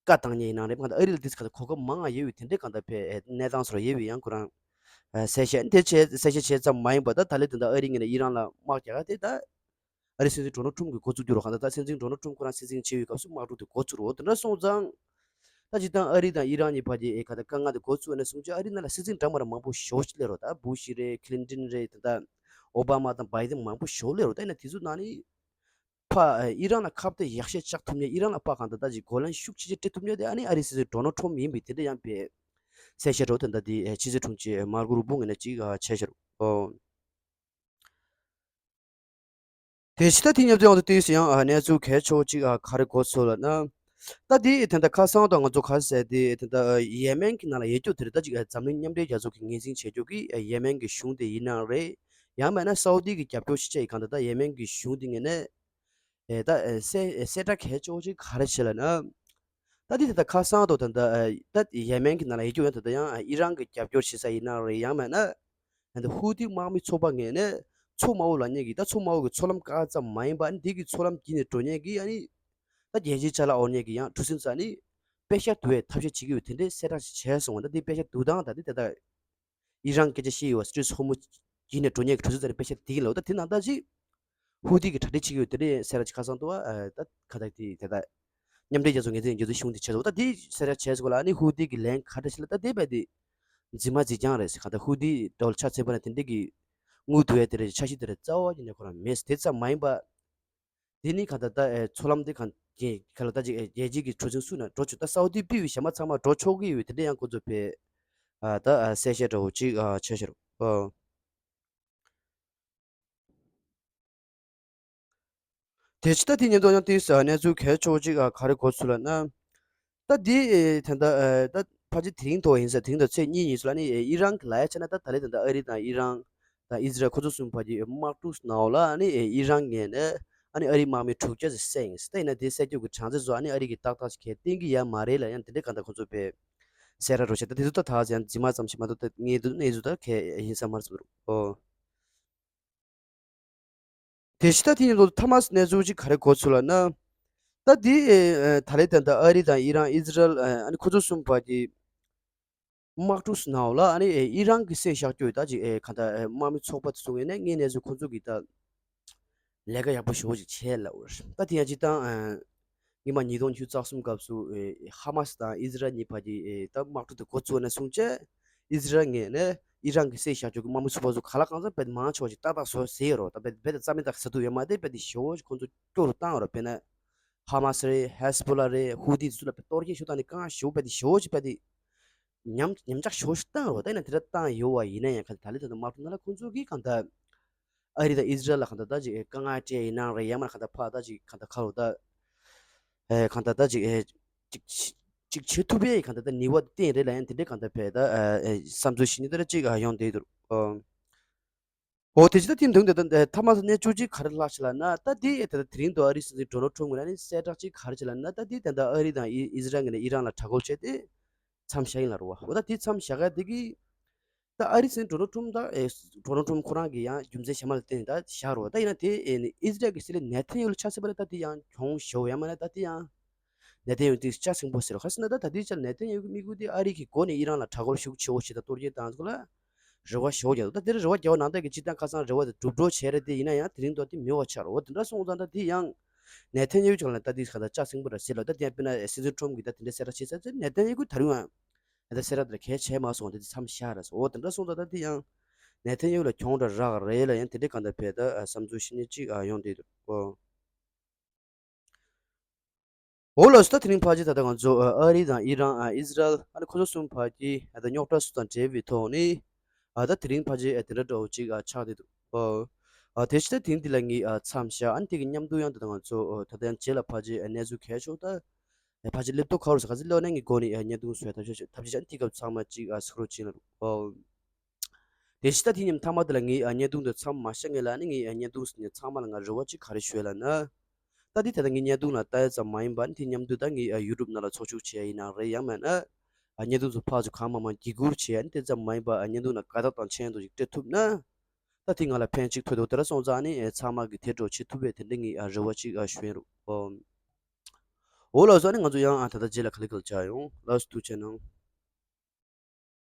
བཀའ་བཏང་མཁན་ཡིན་ནའང་རེད། གང་ལྟར་ཨ་རི་ལ་དེ་ཚོ་གང་ལྟར་གོ་སྐབས་མང་ང་ཡོད་པའི་དེ་འདྲའི་གང་ལྟར་བས་གནས་སྟངས་སོགས་ཡོད་པའི་ཡང་ཁོ་རང་གསལ་བཤད་དེ་བྱས། གསལ་བཤད་བྱས་ཙམ་མ་ཡིན་པ་ད་ད་ལན་དེ་འདྲ་ཨ་རི་ངོས་ནས་ཨི་རན་ལ་དམག་རྒྱག་ག་དེ་ད་ཨ་རི་སྲིད་འཛིན་ཌོ་ནལ་ཊམ་གྱིས་འགོ་བཙུགས་རྒྱུ་རོ། གང་ལྟར་ད་སྲིད་འཛིན་ཌོ་ནལ་ཊམ་ཁོ་རང་སྲིད་འཛིན་བྱས་པའི་སྐབས་སུ་དམག་འཁྲུག་དེ་འགོ་བཙུགས་རོ། དེ་འདྲ་སོང་ཙང་ད་སྤྱིར་བཏང་ཨ་རི་དང་ཨི་རན་གཉིས་བར་གྱི་ཨེ་གང་ལྟར་དཀའ་ངལ་དེ་འགོ་བཙུགས་ནས་བཟུང་རྗེས་ཨ་རི་ནང་ལ་སྲིད་འཛིན་འདྲ་མི་འདྲ་མང་པོ་ཞེ་པོ་ཅིག་སླེབས་རོ། ད་བུ་ཤི་རེད། ཁི་ལིན་ཊོན་རེད། དེ་འདྲ་ཨོ་བྷ་མ་དང་བྷའི་ཌེན་མང་པོ་ཞེ་པོ་སླེབས་རོ། ད་ཡིན་ན་དེ་ཚོ་ནང་ནས། ཕ་ཨི་རན་ལ་ཁ་གཏད་ཡག་ཤོས་བཅག་ཐུབ་མཁན། ཨི་རན་ལ་ཕ་གང་ལྟར་ད་ཅིག་གོ་ལན་ཤུགས་ཆེ་ཆེ་སྤྲད་ཐུབ་མཁན་དེ་ཨ་ནི་ཨ་རིའི་སྲིད་འཛིན་ཌོ་ནལ་ཊམ་ཡིན་པའི་དེ་འདྲ་ཡང་པའི་གསལ་བཤད་རོ། དེ་འདྲ་དེ་ཕྱི་སྲིད་དྲུང་ཆེ་མར་ཀོ་རུ་པོ་ངོས་ནས་ཅིག་བྱས་ཤར། ཨོ། དེ་ཕྱི་ད་དེ་མཉམ་དུ་ཡང་དུ་ཏིས་ཡང་གནས་ཚུལ་གལ་ཆེ་བོ་ཅིག་ག་རེ་གོ་ཚུལ་ལབ་ན། ད་དེ་དེ་འདྲ་ཁ་སང་དང་ང་ཚོ་ག་རེ་ཟེར་དེ་དེ་འདྲ་ཡེ་མེན་གྱི་ནང་ལ་ཡོད་རྒྱུ་དེ་རེད། ད་ཅིག་འཛམ་གླིང་མཉམ་འབྲེལ་རྒྱལ་ཚོགས་ཀྱིས་ངོས་འཛིན་བྱེད་རྒྱུ་གི་ཡེ་མེན་གྱི་གཞུང་དེ་ཡིན་ནའང་རེད། ཡང་མིན་ན་སའུ་ཏི་གི་རྒྱབ་སྐྱོར་ཞིག་བྱས་ཡི་གང་ལྟར་ད་ཡེ་མེན་གྱི་གཞུང་དེ་ངོས་ནས། ཨེ་ད་ཨེ་གསལ་ཨེ་གསལ་བསྒྲགས་གལ་ཆེ་བོ་ཅིག་ག་རེ་བྱས་ལབ་ན། ད་འདི་ད་ལྟ་ཁ་སང་དུ་ད་ལྟ་ཨེ་ད་ཡེ་མེན་གྱི་ནང་ལ་ཡོད་རྒྱུ་ཡང་ད་ལྟ་ཡང་ཨེ་ཨི་རན་གྱི་རྒྱབ་སྐྱོར་བྱེད་ས་ཡིན་ན་རེད། ཡང་མིན་ན་ད་ལྟ་ཧུ་ཏི་དམག་མི་ཚོགས་པ་ངོས་ནས་མཚོ་དམར་པོ་ལབ་མཁན་གྱི་ད་མཚོ་དམར་པོ་གི་མཚོ་ལམ་བཀག་ཙམ་མ་ཡིན་པ་ཨ་ནི་འདི་གི་མཚོ་ལམ་བརྒྱུད་ནས་འགྲོ་མཁན་གྱི་ཨ་ནི་ད་རྒྱལ་སྤྱིའི་ཅ་ལག་འོར་མཁན་གྱི་ཡང་གྲུ་གཟིངས་ཚོ་ཨ་ནི་པད་ཤག་བསྡུ་བའི་ཐབས་ཤེས་བྱེད་ཀྱི་ཡོད། དེ་འདྲའི་གསལ་བསྒྲགས་ཤིག་བྱས་སོང་བ། ད་འདི་པད་ཤག་བསྡུ་སྟངས་ད་འདི་ད་ལྟ། ཨི་རན་སྐད་ཆ་བཤད་ཡོད་པ་སི་ཊྲེཊ་ཧོར་མུཛ་བརྒྱུད་ནས་འགྲོ་མཁན་གྱི་གྲུ་གཟིངས་རྩ་ནས་པད་ཤག་དེ་གི་ལོ། ད་དེ་ནང་ལྟ་ཅིག་ཧུ་ཏི་གི་གྲ་སྒྲིག་བྱེད་ཀྱི་ཡོད་དེ་འདྲའི་གསལ་བསྒྲགས་ཅིག་ཁ་སང་དུ་བ་ད་ཁ་ཐག་དེ་དེ་ད་མཉམ་འབྲེལ་རྒྱལ་ཚོགས་ངོས་འཛིན་རྒྱལ་ཚོགས་གཞུང་དེ་བྱས་སོང་། ད་དེ་གསལ་བསྒྲགས་བྱས་སོང་ལ་ཨ་ནི་ཧུ་ཏི་གི་ལན་ག་འདྲ་ཞིག་ལ་ད་དེ་བས་དེ་རྫུན་མ་རྫུན་རྐྱང་རེད་ཟེར། ཁ་ད་ཧུ་ཏི་འདྲ་བོ་ཆ་ཚང་པ་ན་དེ་འདྲའི་གི་དངུལ་བསྡུ་བའི་དེ་འདྲའི་འཆར་གཞི་དེ་འདྲ་རྩ་བ་ཉིད་ནས་ཁོ་རང་མེད་ཟེར། དེ་ཙམ་མ་ཡིན་པ། དེ་ནི་གང་ལྟར་ད་ཨེ་མཚོ་ལམ་དེ་གང་གི་ག་ལ་ད་ཅིག་ཨེ་རྒྱལ་སྤྱི་གི་གྲུ་གཟིངས་སུ་ན་འགྲོ་ཆོག་ད་སའུ་ཏི་པི་བི་གཞན་པ་ཚང་མ་འགྲོ་ཆོག་གི་ཡོད། དེ་འདྲ་ཡང་ཁོ་ཚོ་བས་ཨ་ད་ཨ་གསལ་བཤད་འདྲ་བོ་ཅིག་ཨ་བྱས་ཤར། ཨོ། དེ་ཕྱི་ད་དེ་ཉིན་དུ་ཡང་དེའི་ས་གནས་ཚུལ་གལ་ཆེ་བོ་ཅིག་ཨ་ག་རེ་གོ་ཚུལ་ལབ་ན། ད་འདི་ཨེ་ད་ལྟ་ཨེ་ད་ཕལ་ཆེར་དེ་རིང་ཐོག་ཡིན་ས། དེ་རིང་དང་ཚེས་གཉིས་ཉིན་སུ་ལ་ནི་ཨེ་ཨི་རན་གྱི་ལ་ཡ་བྱས་ན་ད་ད་ལན་ད་ལྟ་ཨ་རི་དང་ཨི་རན་དང་ཨི་ཟི་རལ་ཁོ་ཚོ་གསུམ་བར་གྱི་དམག་འཁྲུག་ནང་ལ་ནི་ཨེ་ཨི་རན་ངོས་ནས་ཨ་ནི་ཨ་རིའི་དམག་མི་དྲུག་བརྒྱ་ཙམ་བསད་ཡིན་ཟེར། ད་ཡིན་ན་དེ་བསད་རྒྱུ་གི་གྲངས་ཚད་ཚོ་ཨ་ནི་ཨ་རི་གིས་ཏག་ཏག་ཅིག་གས་བསྟན་གྱི་ཡ་མ་རེད་ལབ། ཡང་དེ་འདྲའི་གང་ལྟར་ཁོ་ཚོ་བས་གསལ་བསྒྲགས་འདྲ་བོ་བྱས། ད་དེ་ཚོ་ད་ད་ཡང་རྫུན་མ་ཙམ་ཞིག་མ་གཏོགས་ད་ངས་འདུག་གནས་ཚུལ་ད་གས་ཡིན་ས་མ་རེད་བསམ་འདུག་ཨོ། དེ་ཕྱི་ད་དེ་ཉིན་ཐོག་ཐ་མ་གནས་ཚུལ་ཅིག་ག་རེ་གོ་ཚུལ་ལབ་ན། ད་འདི་ཨེ་ཨེ་ད་ལན་ད་ལྟ་ཨ་རི་དང་ཨི་རན་ཨི་ཟི་རལ་ཨེ་ཨ་ནི་ཁོ་ཚོ་གསུམ་བར་གྱི་དམག་འཁྲུག་སུ་ནའོ་ལ་ཨ་ནི་ཨེ་ཨི་རན་གྱི་སེམས་བཞག་རྒྱུ་ཡོད། ད་ཅིག་ཨེ་གང་ལྟར་ཨེ་དམག་མི་ཚོགས་པ་དེ་ཚོ་ངོས་ནས་དངོས་གནས་སུ་ཁོ་ཚོ་གི་ད་ལས་ཀ་ཡག་པོ་ཞེ་པོ་ཅིག་བྱས་ལབ་པ་རེད། ད་དེ་ཡང་སྤྱིར་བཏང་ཨེ་སྔོན་མ་ཉིས་སྟོང་ཉི་ཤུ་རྩ་གསུམ་སྐབས་སུ་ཨེ་ཧ་མ་སི་དང་ཨི་ཟི་རལ་གཉིས་བར་གྱི་ཨེ་ད་དམག་འཁྲུག་དེ་འགོ་བཙུགས་ནས་བཟུང་བྱས་ཨི་ཟི་རལ་ངོས་ནས་ཨི་རན་གྱི་སེམས་བཞག་རྒྱུ་གི་དམག་མི་ཚོགས་པ་ཚོ་ག་ལ་གང་འཚམ་དཔེ་མང་ཆེ་བ་ཞིག་ཏག་ཏག་བཟོ་ཟེར་ཡོད་རེད། ད་དཔེ་དཔེ་དེ་རྩ་མེད་དག་ཟེར་ཐུབ་ཡོད་མ་རེད། དཔེ་དེ་ཞེ་པོ་ཞིག་ཁོང་ཚོ་སྐྱོ་རུ་བཏང་ཡོད་རེད། དཔེར་ན་ཧ་མ་སི་རེད། ཧེ་ཟ་བྷོ་ལ་རེད། ཧུ་ཏི་ཚོ་ལ་དཔེ་གཏོར་སྐྱོན་ཞིག་བཏང་ནས་དཀའ་ངལ་ཞེ་པོ་དཔེ་དེ་ཞེ་པོ་ཞིག་དཔེ་དེ་ཉམས་ཉམས་ཆག་ཞེ་པོ་ཞིག་བཏང་རེད། ད་ཡིན་ན་དེ་འདྲ་བཏང་ཡོད་པ་ཡིན་ན་ཡང་ག་ད་ལན་ད་ལྟ་དམག་འཁྲུག་ནང་ལ་ཁོང་ཚོ་གིས་གང་ལྟར་ཨ་རི་དང་ཨི་ཟི་རལ་ལ་གང་ལྟར་ད་ཅིག་དཀའ་ངལ་སྤྲད་ཡིན་ནའང་རེད། ཡང་མིན་ན་གང་ལྟར་ཕར་ད་ཅིག་གང་ལྟར་ཁ་ལོ་ད་ཨེ་གང་ལྟར་ད་ཅིག་ཨེ་ཅིག་ཅིག་བྱེད་ཐུབ་པའི་གང་ལྟར་ད་ནུས་པ་བསྟན་རེད་ལ། ཡང་དེ་འདྲའི་གང་ལྟར་བས་ད་ཨེ་ཨེ་བསམ་ཚུལ་ཞིག་ནི་ད་ཅིག་ཨ་ཡོང་བསྡད་འདུག་ཨོ། འོ་དེ་ཅི་ད་དེ་འདུག་འདི་ད་ཐ་མ་ས་གནས་ཚུལ་ཅིག་ག་རེ་ལྷག་ཆེ་ལབ་ན། ད་དེ་ད་ད་དེ་རིང་དུ་ཨ་རིའི་སྲིད་འཛིན་ཌོ་ནལ་ཊམ་གྱིས་ཨ་ནི་གསལ་བསྒྲགས་ཅིག་ག་རེ་བྱས་ལབ་ན། ད་དེ་ད་ད་ཨ་རི་དང་ཨི་ཨི་ཟི་རལ་ངོས་ནས་ཨི་རན་ལ་དྲག་རྒོལ་བྱས་ཏེ་མཚམས་བཞག་ཡིན་ལབ་རེད་བ། འོ་ད་དེ་མཚམས་བཞག་ཡ་དེ་གི་ད་ཨ་རིའི་སྲིད་འཛིན་ཌོ་ནལ་ཊམ་ད་ཨེ་ཌོ་ནལ་ཊམ་ཁོ་རང་གི་ཡང་རྒྱུ་མཚན་གཞན་མ་ལ་བརྟེན་ནས་ད་བཞག་རེད་བ། ད་ཡིན་ན་དེ་ཨེ་ནི་ཨི་ཟི་རལ་གྱི་སྲིད་བློན་ནེ་ཐན་ཡ་ཧུ་ལ་ཆ་བཞག་པ་ན་ད་དེ་ཡང་གྱོང་ཞེ་པོ་ཡང་མིན་ན་ད་དེ་ཡང་ནེ་ཐན་ཡ་ཧུ་དེ་ལྕགས་སྲིན་པོ་ཟེར་རོ། ག་ཟེར་ན་ད་ད་ལྟའི་ཆར་ནེ་ཐན་ཡ་ཧུ་གི་དམིགས་ཡུལ་དེ་ཨ་རི་གི་སྒོ་ནས་ཨི་རན་ལ་དྲག་རྒོལ་ཤུགས་ཆེ་བོ་བྱས་དང་གཏོར་སྐྱོན་བཏང་ཚུལ་ལ་རེ་བ་ཞེ་པོ་རྒྱག་འདུག་ད་དེར་རེ་བ་རྒྱག་པ་ནང་བཞིན་གྱི་སྤྱིར་བཏང་ཁ་སང་རེ་བ་དེ་གྲུབ་འགྲོ་བྱས་རེད། དེ་ཡིན་ན་ཡང་དེ་རིང་དུ་དེ་མི་འོས་པ་ཆགས་རེད། འོ་དེ་འདྲ་སོང་ཙང་ད་དེ་ཡང་ནེ་ཐན་ཡ་ཧུ་ཅིག་ལ་ད་དེ་ག་ད་ལྕགས་སྲིན་པོ་འདྲ་ཟེར་ལ། ད་དེ་ཡང་དཔེར་ན་སྲིད་འཛིན་ཊམ་གྱིས་ད་དེ་འདྲ་གསལ་བསྒྲགས་བྱས་ཚར་ཚེ་ནེ་ཐན་ཡ་ཧུ་ད་རུང་ཡང་ད་གསལ་བསྒྲགས་དེ་གལ་བྱས་མ་སོང་། དེ་དེ་མཚམས་བཞག་རེད་སོ། འོ་དེ་འདྲ་སོང་ཙང་ད་དེ་ཡང་ནེ་ཐན་ཡ་ཧུ་ལ་གྱོང་འདྲ་རག་རེད་ལ། ཡང་དེ་འདྲའི་གང་ལྟར་བས་ད་བསམ་ཚུལ་ཞིག་ནི་ཅིག་ཡོང་བསྡད་འདུག་འོ། འོ་ལགས་སོ། ད་དེ་རིང་ཕལ་ཆེར་ད་ལྟ་ང་ཚོ་ཨ་རི་དང་ཨི་རན། ཨི་ཟི་རལ། ཨ་ནི་ཁོ་ཚོ་གསུམ་བར་གྱི་ཨ་ད་རྙོག་དྲ་སོགས་དང་འབྲེལ་བའི་ཐོག་ནས་ཨ་ད་དེ་རིང་ཕལ་ཆེར་ཨ་དེ་འདྲ་འདྲ་བོ་ཅིག་ཨ་ཆགས་བསྡད་འདུག་ཨ་དེ་ཕྱི་ད་དེ་རིང་འདི་ལ་ངས་ཨ་མཚམས་བཞག་ཨ་ནི་དེ་གི་མཉམ་དུ་ཡང་ད་ལྟ་ང་ཚོ་ཨ་ད་ལྟ་ཡང་རྗེས་ལ་ཕལ་ཆེར་ཨ་གནས་ཚུལ་གལ་ཆེ་ཤོས་ད་ཨ་ཕལ་ཆེར་སླེབས་ཐོག་ཁ་རུ་ས་ག་ཚོད་སླེབས་ནས་ངས་འགོ་ནས་ཨ་བརྙན་ཐུང་བཟོས་ཐབས་ཤེས་ཐབས་ཤེས་བྱ། ཨ་ནི་དེ་སྐབས་ཚང་མ་ཅིག་ཨ་གཟིགས་རོགས་བྱེད་ལ། ཨ་དེ་ཕྱི་ད་དེ་མཉམ་མཐའ་མ་དེ་ལ་ངས་ཨ་བརྙན་ཐུང་དེ་མཚམས་མ་བཞག་སྔོན་ལ་ཨ་ནི་ངས་ཨ་བརྙན་ཐུང་ཟིན་ནས་ཚང་མ་ལ་ང་རེ་བ་ཅིག་ག་རེ་ཞུ་ལབ་ན། ད་འདི་ད་ལྟ་ངའི་བརྙན་ཐུང་ལ་ལྟ་ཡ་ཙམ་མ་ཡིན་པར་དེ་མཉམ་དུ་ད་ངའི་ཨ་ཡུ་ཊུབ་ནང་ལ་ཚོགས་ཞུགས་བྱེད་ཡ་ཡིན་ན་རེད། ཡང་མིན་ན་ཨ་བརྙན་ཐུང་ཚོ་ཕར་ཚུར་གང་མང་མང་བརྒྱུད་བསྐུར་བྱེད་ཡ་ཨ་ནི་དེ་ཙམ་མ་ཡིན་པར་ཨ་བརྙན་ཐུང་ལ་དགའ་རྟགས་དང་མཆན་དུ་ཞིག་སྤྲད་ཐུབ་ན། ད་དེ་ང་ལ་ཕན་ཅིག་ཐོགས་འདུག་དེ་འདྲ་སོང་ཙང་ཨ་ནི་ཨེ་ཚང་མ་གི་དེ་འདྲ་བྱེད་ཐུབ་པའི་དེ་འདྲ་ངའི་ཨ་རེ་བ་ཅིག་ཨ་ཞུ་ཡ་ཡིན་རོགས། ཨོ། འོ་ལགས་སོ། ཨ་ནི་ང་ཚོ་ཡང་ཨ་ད་ལྟ་རྗེས་ལ་ག་ལེ་ག་ལེ་བྱ་ཡོང་། ལགས་སོ། ཐུགས་རྗེ་གནང་།